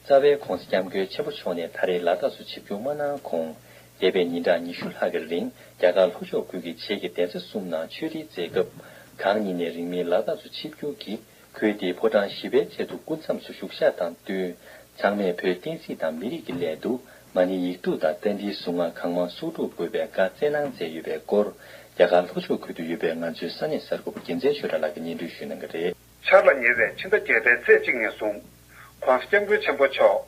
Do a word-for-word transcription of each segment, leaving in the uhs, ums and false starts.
རྩ་བའི་༧གོང་ས་༧སྐྱབས་མགོན་ཆེན་པོ་མཆོག་ནས་ད་རེས་ལ་དྭགས་སུ་ཆིབས་བསྒྱུར་མ་གནང་གོང་། འདས་པའི་ཉིན་གྲངས་ཉི་ཤུ་ལྷག་གི་རིང་རྒྱ་གར་ལྷོ་ཕྱོགས་ཁུལ་གྱི་བྱེས་ཀྱི་གདན་ས་གསུམ་ནང་ཆོས་འབྲེལ་མཛད་སྐབས། གང་ཉིད་ནས་རིང་མིན་ལ་དྭགས་སུ་ཆིབས་བསྒྱུར་གྱིས་ཁུལ་དེའི་ཕོ་བྲང་བཞི་པའི་ཆེད་དུ་སྐུ་མཚམས་སུ་བཞུགས་ཞག་དང་བསྟུན། ཚང་མས་བོད་བསྟན་སྲིད་དང་མི་རིགས་ཀྱི་སླད་དུ་མ་ཎི་ཡིག་དྲུག་དང་རྟ་མགྲིན་གཟུངས་སྔགས་གང་མང་གསོག་སྒྲུབ་དགོས་པའི་བཀའ་སྩལ་གནང་མཛད་ཡོད་པའི་སྐོར། རྒྱ་གར་ལྷོ་ཕྱོགས་ཁུལ་དུ་ཡོད་པའི་ང་ཚོའི་ས་གནས་གསར་འགོད་པ་རྒྱལ་མཚན་ཆོས་གྲགས་ལགས་ཀྱིས་སྙན་སྒྲོན་ཞུ་གནང་གི་རེད། འཆར་ལ་ཉེ་བའི་ཕྱི་ཟླ་བརྒྱད་པའི་ཚེས་གཅིག་ནས་བཟུང་། ྋགོང་ས་ྋསྐྱབས་མགོན་ཆེན་པོ་མཆོག་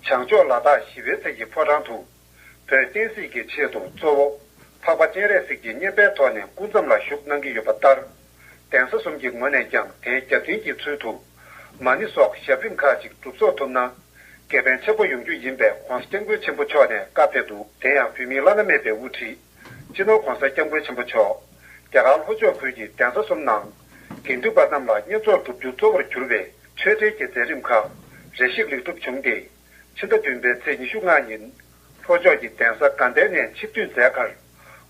བྱང་ཕྱོགས་ལ་དྭགས་ཞི་བའི་རྩེ་ཡི་ཕོ་བྲང་དུ། བོད་བསྟན་སྲིད་ཀྱི་ཆེད་དུ་གཙོ་བོ་འཕགས་པ་སྤྱན་རས་གཟིགས་ཀྱི་བསྙེན་པའི་ཐོག་ནས་སྐུ་མཚམས་ལ་བཞུགས་གནང་གི་ཡོད་པ་ལྟར། གདན་ས་གསུམ་གྱི་ངོས་ནས་ཀྱང་དེའི་རྒྱབ་རྟེན་གྱི་ཚུལ་དུ། མ་ཎི་སོགས་ཞབས་རིམ་ཁག་ཅིག་སྒྲུབ་རྫོགས་ཐུབ་ན། དགེ་ཕན་ཆེན་པོ་ཡོང་རྒྱུ་ཡིན་པའི་ྋགོང་ས་ྋསྐྱབས་མགོན་ཆེན་པོ་མཆོག་ནས་བཀའ་ཕེབས་འདུག་དེ་ཡང་བོད་མིའི་བླ་ན་མེད་པའི་དབུ་ཁྲིད། སྤྱི་ནོར་ྋགོང་ས་ྋསྐྱབས་མགོན་ཆེན་པོ་མཆོག་རྒྱ་གར་ལྷོ་ཕྱོགས་ཁུལ་གྱི་གདན་ས་གསུམ་ནང་དགེ་འདུན་པ་རྣམས་ལ་བསྙེན་རྫོགས་སྒྲུབ་རྒྱུ་གཙོ་བོར་གྱུར་བའི་ཆོས་འབྲེལ་གྱི་མཛད་རིམ་ཁག་རེ་ཞིག་ལེགས་གྲུབ་བྱུང་སྟེ། ཕྱི་ཟླ་བདུན་པའི་ཚེས་ཉི་ཤུ་ལྔ་ཉིན། ལྷོ་ཕྱོགས་ཀྱི་གདན་ས་དགའ་ལྡན་ནས་ཆིབས་བསྒྱུར་མཛད་ཁར།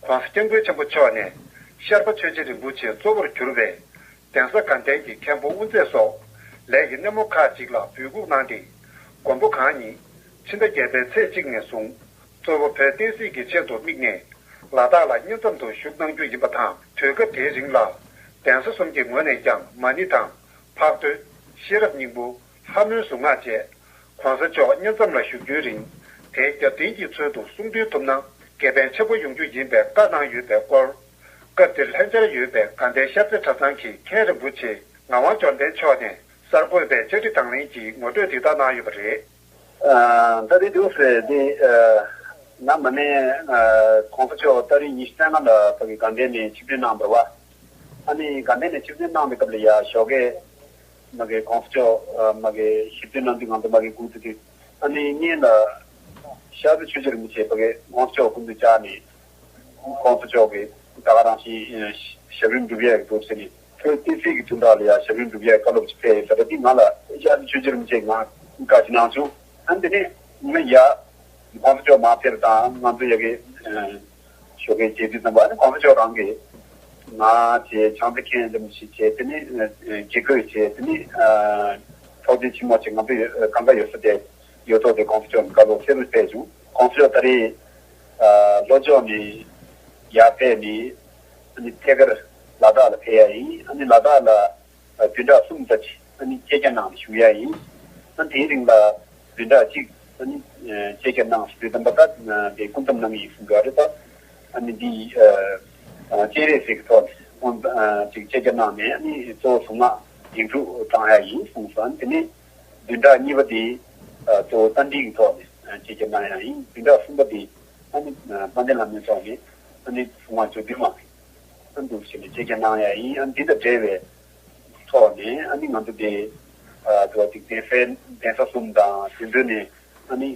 ྋགོང་ས་ྋསྐྱབས་མགོན་ཆེན་པོ་མཆོག་ནས་ཤར་པ་ཆོས་རྗེ་རིན་པོ་ཆེ་གཙོ་བོར་གྱུར་པའི་གདན་ས་དགའ་ལྡན་གྱི་མཁན་པོ་དབུ་མཛད་སོགས་ལས་ཀྱི་སྣེ་མོ་ཁག་ཅིག་ལ་འབོད་འགུག་གནང་སྟེ། མགོན་པོ་གང་ཉིད་ཕྱི་ཟླ་བརྒྱད་པའི་ཚེས་གཅིག་ནས་བཟུང་། གཙོ་བོ་བོད་བསྟན་སྲིད་ཀྱི་ཆེད་དུ་དམིགས་ནས་ལ་དྭགས་ལ་བསྙེན་མཚམས་སུ་བཞུགས་གནང་རྒྱུ་ཡིན་པ་དང་། དུས་སྐབས་དེའི་རིང་ལ་གདན་ས་གསུམ་གྱི་ངོས་ནས་ཀྱང་མ་ཎི་དང་། ཕག་ཐོད། ཤེས་རབ་སྙིང་པོ། ལྷ་མོའི་གཟུངས་སྔགས་བཅས་༧གོང་ས་མཆོག་བསྙེན་མཚམས་ལ་བཞུགས་རྒྱུའི་རིང་། དེའི་རྒྱབ་རྟེན་གྱི་ཚུལ་དུ་གསུང་འདོན་ཐུབ་ན་དགེ་ཕན་ཆེན་པོ་ཡོང་རྒྱུ་ཡིན་པའི་བཀའ་གནང་ཡོད་པའི་སྐོར། སྐབས་དེར་ལྷན་བཅར་ཡོད་པའི་དགའ་ལྡན་ཤར་རྩེ་གྲྭ་ཚང་གི་མཁན་རིན་པོ་ཆེ་ངག་དབང་འབྱོར་ལྡན་མཆོག་ནས་གསར་འགོད་པའི་བཅར་འདྲི་དང་ལེན་གྱི་ངོ་སྤྲོད་འདི་ལྟར་གནང་ཡོད་པ་རེད། ཨ། ད་དེ་དུས་སུ་དེ་ཨ་ན་མ་ནས་ཨ་༧གོང་ས་མཆོག་ཏ་རིག་ཉི་ཤུ་རྩ་ལྔ་ལ་ཕ་གི་དགའ་ལྡན་ནས་ཆིབས་བསྒྱུར་གནང་བ་རེད་བ། ཨ་ནི་དགའ་ལྡན་ནས་ཆིབས་བསྒྱུར་གནང་བའི་སྐབས་ལ་ཡ་ཞོགས་ཀས་མ་གི་༧གོང་ས་མཆོག་ཨ་མ་གི་ཞིབ་འཇུག་གནང་དུས་ང་ཚོ་མ་གི་སྒུག་དུས་དུས་ཨ་ནི་སྔོན་ལ་ཤར་རྩེ་ཆོས་རྗེ་རིན་པོ་ཆེ་ཕ་གི་༧གོང་ས་མཆོག་སྐུ་མདུན་བཅར་ནས་༧གོང་ས་མཆོག་གིས་ད་ག་རང་བཞིན་ཞབས་རིམ་སྒྲུབ་ཡས་ཀྱི་འདུག་ཟེར་ནས་ཁོའི་བསྟན་སྲིད་ཀྱི་དོན་དག་ལ་ཡ་ཞབས་རིམ་སྒྲུབ་ཡས་བཀའ་སློབ་ཅིག་ཕེབས་ཡོད་ས་རེད། དེ་ང་ལ་ཤར་རྩེ་ཆོས་རྗེ་རིན་པོ་ཆེ་ང་བཀའ་ཅིག་གནང་བྱུང་། ཨ་ནི་དེ་ནས་ང་ཡ་༧གོང་ས་མཆོག་མ་ཕེབས་དང་ང་ཚོ་ཡ་གི་ཞོགས་ཀའི་མཇལ་དུས་ཙམ་པ་ཨ་ནི་༧གོང་ས་མཆོག་རང་གིས་ང་བྱས་བྱང་རྩེ་མཁན་རིན་པོ་ཆེ་བྱས་དེ་ནས་དགེ་བསྐོས་བྱས་དེ་ནས་ཚོགས་ཆེན་ཆེན་མོ་ཅིག་ང་ཚོ་ཡོད་གང་ག་ཡོད་ས་དེ་ཡོད་ཐོག་དེ་༧གོང་ས་མཆོག་གི་བཀའ་སློབ་གསལ་པོ་ཕེབས་བྱུང་། ༧གོང་ས་མཆོག་ད་རེས་ལྷོ་ཕྱོགས་ནས་ཡར་ཕེབས་ནས་ཨ་ནི་ཐད་ཀར་ལ་དྭགས་ལ་ཕེབས་ཡ་ཡིན། ཨ་ནི་ལ་དྭགས་ལ་བདུན་ཕྲག་གསུམ་ཙམ་ཅིག་ཨ་ནི་བཅད་རྒྱ་གནང་ནས་བཞུགས་ཡ་ཡིན། ཨ་ནི་དེའི་རིང་ལ་བདུན་ཕྲག་གཅིག་ཨ་ནི་བཅད་རྒྱ་གནང་ཟེར་དུས་ཙམ་པ་ད་དེ་སྐུ་མཚམས་གནང་གི་ཡིན་གསུང་གི་ཡོད་རེད་ད། ཨ་ནི་འདི་སྤྱན་རས་གཟིགས་ཀྱི་ཐོག་ནས་ཅིག་བཅད་རྒྱ་གནང་ནས་ཨ་ནི་གཙོ་བོ་གཟུངས་སྔགས་ཡིག་དྲུག་བགྲང་ཡ་ཡིན་གསུངས་སོང་། ཨ་ནི་དེ་ནས་བདུན་ཕྲག་གཉིས་པ་དེ་གཙོ་བོ་རྟ་མགྲིན་གྱི་ཐོག་ནས་བཅད་རྒྱ་གནང་ཡ་ཡིན། བདུན་ཕྲག་གསུམ་པ་དེ་ཨ་ནི་དཔལ་ལྡན་ལྷ་མོའི་ཐོག་ནས་ཨ་ནི་གཟུངས་སྔགས་བཅུ་བདུན་མ་ཨ་འདུག་བྱས་ནས་བཅད་རྒྱ་གནང་ཡ་ཡིན། ཨ་ནི་འདི་དང་འབྲེལ་བའི་ཐོག་ནས་ཨ་ནི་ང་ཚོ་དེ་ཨ་དུ་བ་ཅིག་གདན་སའི་གདན་ས་གསུམ་དང་དེ་ཚོ་ནས་ཨ་ནི་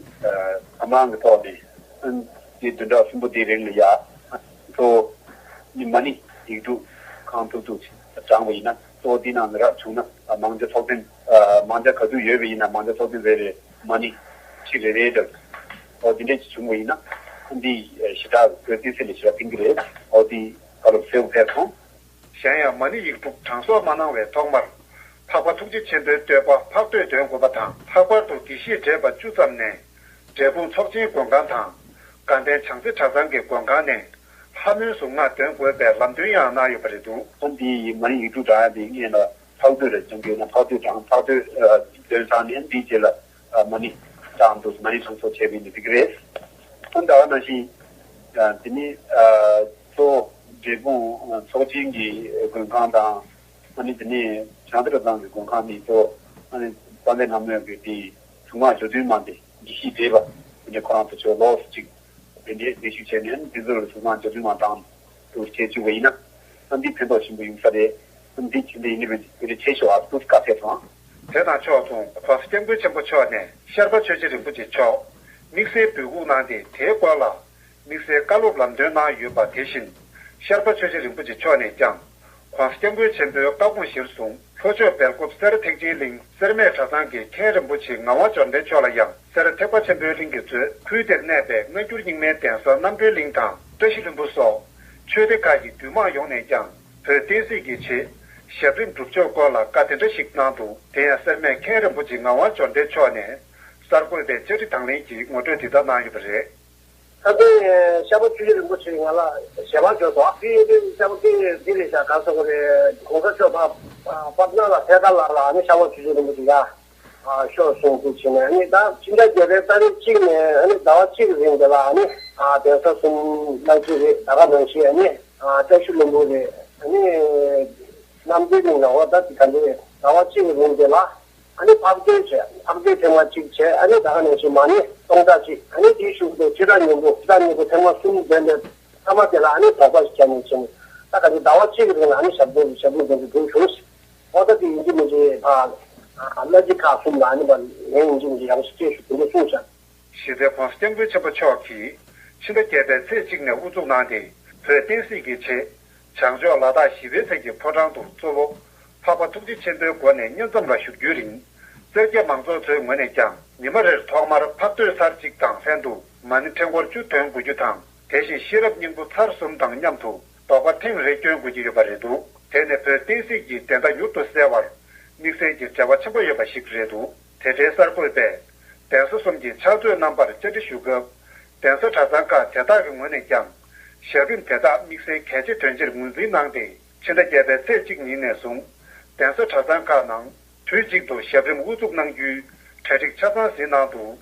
ཨ་མང་གི་ཐོག་ནས་ཨ་ནི་དེ་བདུན་ཕྲག་གསུམ་པོ་དེའི་རིང་ལ་ཡ་གཙོ་བོ་ཨ་ནི་མ་ཎི་ཡིག་དྲུག་གང་ཐུབ་ཐུབ་བགྲངས་པ་ཡིན་ན་གཙོ་བོ་དེ་ནང་ལ་རག་བྱུང་ན་མང་ཇ་ཚོགས་ཆེན་མང་ཇ་ག་དུས་ཡོད་པ་ཡིན་ན་མང་ཇ་ཚོགས་ཆེན་རེ་རེ་མ་ཎི་ཁྲི་རེ་རེ་འདྲ་ཨོ་དེ་འདྲས་ཅིག་བྱུང་བ་ཡིན་ན་ཨ་ནི་ཞེ་དྲག་བོད་བསྟན་སྲིད་ལ་ཞེ་དྲག་ཕན་གྱི་རེད། ཨོ་དེ་བཀའ་སློབ་གསལ་པོ་ཕེབས་སོང་། གཞན་ཡང་མ་ཎི་ཡིག་དྲུག་གྲངས་གསོག་མ་གནང་བའི་ཐོག་མར། འཕགས་པ་ཐུགས་རྗེ་ཆེན་པོའི་བསྟོད་པ་འཕགས་བསྟོད་འདོན་དགོས་པ་དང་། ལྷག་པར་དུ་དགེ་བཤེས་བགྲེས་པ་བཅུ་ཙམ་ནས། འབྲས་སྤུངས་ཚོགས་ཆེན་མགོན་ཁང་དང་། དགའ་ལྡན་བྱང་རྩེ་གྲྭ་ཚང་གི་མགོན་ཁང་ནས། ལྷ་མོའི་གཟུངས་སྔགས་འདོན་དགོས་པའི་ལམ་སྟོན་ཡང་གནང་ཡོད་པ་རེད་འདུག་ཨ་འདིའི་མ་ཎི་ཡིག་དྲུག་བགྲང་ཡ་དེ་སྔོན་ལ་འཕགས་བསྟོད་རེ་སྦྱང་གི་ཡོད་ན་འཕགས་བསྟོད་བགྲང་། འཕགས་བསྟོད་འདོན་ཚར་ནས་འདིའི་རྗེས་ལ་མ་ཎི་བགྲང་འདུག་མ་ཎི་གྲངས་གསོག་བྱས་པ་ཡིན་ན་འགྲིག་གི་རེད། ཨ་ད་ག་ནང་བཞིན་དེ་ནི། གཙོ་བོ་འབྲས་སྤུངས་ཚོགས་ཆེན་གྱི་མགོན་ཁང་དང་། ཨ་ནི་དེ་ནས་བྱང་རྩེ་གྲྭ་ཚང་གི་མགོན་ཁང་ནས་གཙོ་བོ་ཨ་ནི་དཔལ་ལྡན་ལྷ་མོའི་གི་དེ་གཟུངས་སྔགས་བཅུ་བདུན་མ་དེ་དགེ་བཤེས་བགྲེས་པ་དེ་འདྲ་ཁོ་རང་ཚོ་ཆོས་ལོགས་སུ་ཅིག་དེ་འདྲའི་ལས་ཞུགས་བྱས་ནས་དེ་ཚོར་གཟུངས་སྔགས་བཅུ་བདུན་མ་དང་དུ་བྱས་བཅུག་པ་ཡིན་ན་ཨ་འདི་ཕན་ཐོགས་ཆེན་པོ་ཡོང་ས་རེད། ཨ་འདི་ཕྱི་འདི་ཡིན་ནི་མིན་དེ་འདྲ་བྱས་ཤོག་ཨ་ཏུ་བཀའ་ཕེབས་སོང་། དེ་དང་ཕྱོགས་མཚུངས་གོང་ས་སྐྱབས་མགོན་ཆེན་པོ་མཆོག་ནས་ཤར་པ་ཆོས་རྗེ་རིན་པོ་ཆེ་མཆོག་དམིགས་བསལ་འབོད་འགུག་གནང་སྟེ་དེའི་སྐོར་ལ། དམིགས་བསལ་བཀའ་སློབ་ལམ་སྟོན་གནང་ཡོད་པ་དེ་བཞིན། ཤར་པ་ཆོས་རྗེ་རིན་པོ་ཆེ་མཆོག་ནས་ཀྱང་། གོང་ས་སྐྱབས་མགོན་ཆེན་པོའི་བཀའ་དགོངས་གཞིར་བཟུང་ལྷོ་ཕྱོགས་སྦེལ་ཀོབ་སེ་ར་ཐེག་ཆེན་གླིང་སེར་སྨད་གྲྭ་ཚང་གི་མཁན་རིན་པོ་ཆེ་ངག་དབང་འབྱོར་ལྡན་མཆོག་ལ་ཡང་སེ་ར་ཐེག་པ་ཆེན་པོའི་གླིང་གིས་གཙོས་ཁུལ་དེར་གནས་པའི་སྔ་འགྱུར་རྙིང་མའི་གདན་ས་རྣམ་གྲོལ་གླིང་དང་བཀྲ་ཤིས་ལྷུན་པོ་སོགས་ཆོས་སྡེ་ཁག་གི་འདུས་མང་ཡོངས་ནས་ཀྱང་བོད་བསྟན་སྲིད་ཀྱི་ཆེད་ཞབས་རིམ་སྒྲུབ་ཕྱོགས་སྐོར་ལ་བཀའ་དེ་འདྲ་ཞིག་གནང་འདུག་དེ་ཡང་སེར་སྨད་མཁན་རིན་པོ་ཆེ་ངག་དབང་འབྱོར་ལྡན་མཆོག་ནས། གསར་འགོད་པས་བཅར་འདྲི་དང་ལེན་གྱིས་ངོ་སྤྲོད་འདི་ལྟར་གནང་ཡོད་པ་རེད། ད་ལྟའི་ཤར་པ་ཆོས་རྗེ་རིན་པོ་ཆེ་ང་ལ་ཞལ་པར་འབྱོར་སོང་། དེ་ཡིན་དུས་ཤར་པ་དེ་འདི་རེད་ཤག་ག་ཟེར་དགོས་རེད། གོང་ས་མཆོག་ཕ་ཕ་ཕ་ནང་ལ་ཐད་ཀར་ལ་ལ་ཨ་ནི་ཤར་པ་ཆོས་རྗེ་རིན་པོ་ཆེ་ཡ་ཤོག་གསུང་དུ་ཕྱིན་ནས། ཨ་ནི་ད་ཕྱི་ཟླ་བརྒྱད་པའི་ཏ་རིག་གཅིག་ནས་ཨ་ནི་ཟླ་བ་གཅིག་གི་རིང་དེ་ལ་ཨ་ནི་གདན་ས་གསུམ་གནང་རྒྱུ་རེད། ད་ག་ནང་བཞིན་ཨ་ནི་བཀྲ་ཤིས་ལྷུན་པོ་རེད། ཨ་ནི་གནམ་བདེ་གླིང་ལ་འོ་ད་དེ་ག་འདྲ་རེད། ཟླ་བ་གཅིག་གི་རིང་དེ་ལ། ཨ་ནི་ཕག་སྡེ་བྱས། ཕག་སྡེ་ཐེངས་མ་གཅིག་བྱས། ཨ་ནི་ད་ག་ནང་བཞིན་མ་ཎི་སྟོང་ཕྲག་གཅིག་ཨ་ནི་དེའི་གཞུག་ཏུ་སྤྱི་ཟླ་སྙིང་པོ། སྤྱི་ཟླ་སྙིང་པོ་ཐེངས་མ་གསུམ་འདོན་པའི་མཐའ་མ་དེ་ལ་ཨ་ནི་དོགས་པ་ཞིག་བྱས་ནས་བྱས་ནས། ད་ག་ནི་ཟླ་བ་གཅིག་གི་རིང་ལ་ཨ་ནི་ཞབས་བརྟན་ཞབས་བརྟན་འདོན་དུ་འགྲོ་བྱུང་། ཨོ་ད་དེ་ཡིན་གཅིག་མིན་གཅིག་ཕ་གླ་རྒྱུ་ཁག་གསུམ་ལ་ཨ་ནི་མ་ལན་ཡིན་གཅིག་མིན་གཅིག་ཡག་པོ་ཞིག་སྤྲད་ཤོག་དེ་འདྲ་གསུངས་ཤག་གཞི་རྩའི་༸གོང་ས་༸སྐྱབས་མགོན་ཆེན་པོ་མཆོག་གིས་ཕྱི་ཟླ་བརྒྱད་པའི་ཚེས་གཅིག་ནས་དབུ་འཛུགས་གནང་སྟེ། བོད་བསྟན་སྲིད་ཀྱི་ཆེད། བྱང་ཕྱོགས་ལ་དྭགས་ཞི་བའི་ཚལ་གྱི་ཕོ་བྲང་དུ་གཙོ་བོ། འཕགས་པ་ཐུགས་རྗེ་ཆེན་པོའི་སྒོ་ནས་བསྙེན་མཚམས་ལ་བཞུགས་རྒྱུའི་རིང་། སེར་སྐྱ་མང་ཚོགས་ཚོའི་ངོས་ནས་ཀྱང་ཉི་མ་རེར་ཐོག་མར་འཕགས་བསྟོད་ཚར་གཅིག་དང་ལྷན་དུ་མ་ཎི་ཕྲེང་སྐོར་བཅུ་འདོན་དགོས་རྒྱུ་དང་། དེ་བཞིན་ཤེས་རབ་སྙིང་པོ་ཚར་གསུམ་དང་མཉམ་དུ་དོགས་པ་ཐེངས་རེ་སྐྱོན་དགོས་ཀྱི་ཡོད་པ་རེད་འདུག་དེ་ནས་བོད་བསྟན་སྲིད་ཀྱི་བདེན་མཐའ་མྱུར་དུ་གསལ་བར་དམིགས་བསལ་གྱི་འབྲེལ་བ་ཆེན་པོ་ཡོད་པ་ཞིག་རེད་འདུག་དེ་འབྲེལ་གསར་འགོད་པས་གདན་ས་གསུམ་གྱི་ཕྱག་མཛོད་རྣམ་པར་བཅར་འདྲི་ཞུ་སྐབས། གདན་ས་གྲྭ་ཚང་ཁག་དེ་དག་གི་ངོས་ནས་ཀྱང་ཞབས་རིམ་དེ་དག་དམིགས་བསལ་གལ་ཆེ་དོན་ཆེར་ངོས་འཛིན་གནང་སྟེ། ཕྱི་ཟླ་བརྒྱད་པའི་ཚེས་གཅིག་ཉིན་ནས་བཟུང་གདན་ས་གྲྭ་ཚང་ཁག་ནང་དུས་གཅིག་ཏུ་ཞབས་རིམ་དབུ་འཛུགས་གནང་རྒྱུའི་གྲ་སྒྲིག་ཆ་ཚང་ཟིན་གནང་འདུག